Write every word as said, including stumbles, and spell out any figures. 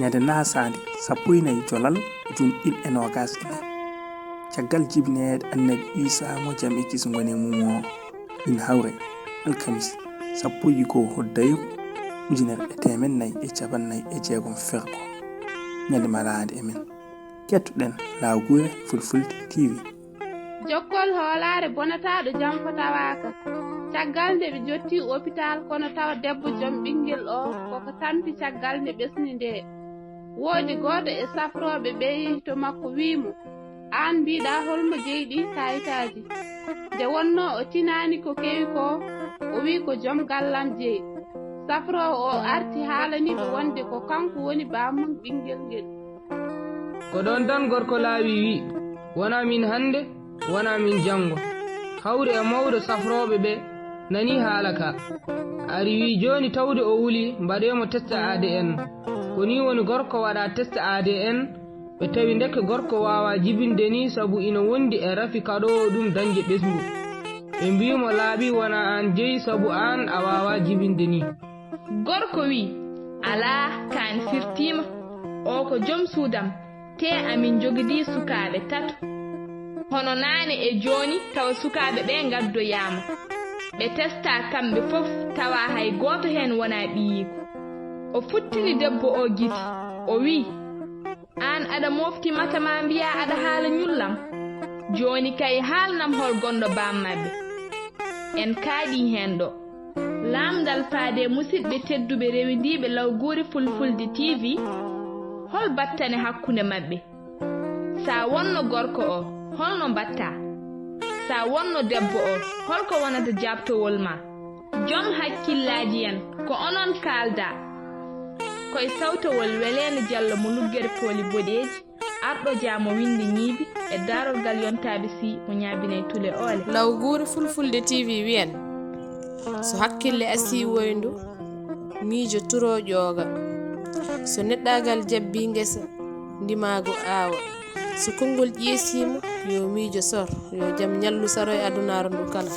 Ñande naasaandi sappo e nayi jolal ujune ɗiɗi e noogas e nayi, caggal jibineede Annabi Iisaa mo jam e kisngu woni e mum o, ina hawri alkamisi sappo e goo hoddayru ujunere e teemeɗɗe nayi e cappanɗe nayi e jeegom fergo, ñande malaande e men. Kettoɗen Law Gure Fulfulde T V. Jokkol hoolaare bonataaɗo jam ko tawaaka. Caggal nde ɓe jottii opitaal kono tawa debbo joom ɓinngel oo koko tampi caggal nde ɓesni ndee. Woodi gooto e safrooɓe ɓeyi to makko wii mo, aan mbiiɗaa holmo jeyi ɗii kaayitaaji? Nde wonnoo o tinaani ko kewi koo, o wii ko joom gallam jeyi. Safroowo oo arti haalani ɓe wonde ko kanko woni bammum ɓinngel ngel. Ko ɗoon tan gorko laawi wii, wonaa miin hannde, wonaa miin janngo. Hawri e mawɗo safrooɓe ɓee nanii haala kaa, ari wii jooni tawde o wulii mbaɗee mo test A D N. Ko nii woni gorko waɗaa test A D N, ɓe tawi ndeke gorko waawaa jibinde nii sabu ina wondi e rafi kaɗoowo ɗum dañde ɓesngu. Ɓe mbii mo laaɓii wonaa aan jeyi sabu aan a waawaa jibinde nii. Gorko wii, alaa, kaan firtiima, oo ko joom suudam, tee amin njogidii sukaaɓe tato. Hono naane e jooni tawa sukaaɓe ɓee ngaddoyaama. Ɓe testaa kamɓe fof tawa hay gooto heen wonaa ɓiyiiko. O futtini debbo oo gite, o wii, aan aɗa moofti mata maa mbiyaa aɗa haala ñullam? Jooni kay haalnam hol gonɗo baam maɓɓe. En kaaɗii heen ɗoo. Laamndal faade e musidɓe tedduɓe rewindiiɓe Law Gure Fulfulde T V, hol battane hakkunde maɓɓe? Sa wonno gorko o, holno mbaɗtaa? Sa wonno debbo o, holko wonata jaabtowol maa? Joom hakkillaaji en, ko onon kaaldaa. Ko e sawtowol Weleene Jallo mo Luggere Pooli Boɗeeji, Arɗo Dia mo Winnde Ñiibi e daarorgal Yontaaɓe Sih mo Ñaabinay Tule Oole. Law Gure Fulfulde T V wiyan, so hakkille asii woyndu, miijo turo ƴooga. So neɗɗaagal jabbii ngesa, ndimaagu aawa. So konngol ƴeesiima, yo miijo sor, yo jam ñallu saro e adunaaru ndu kala.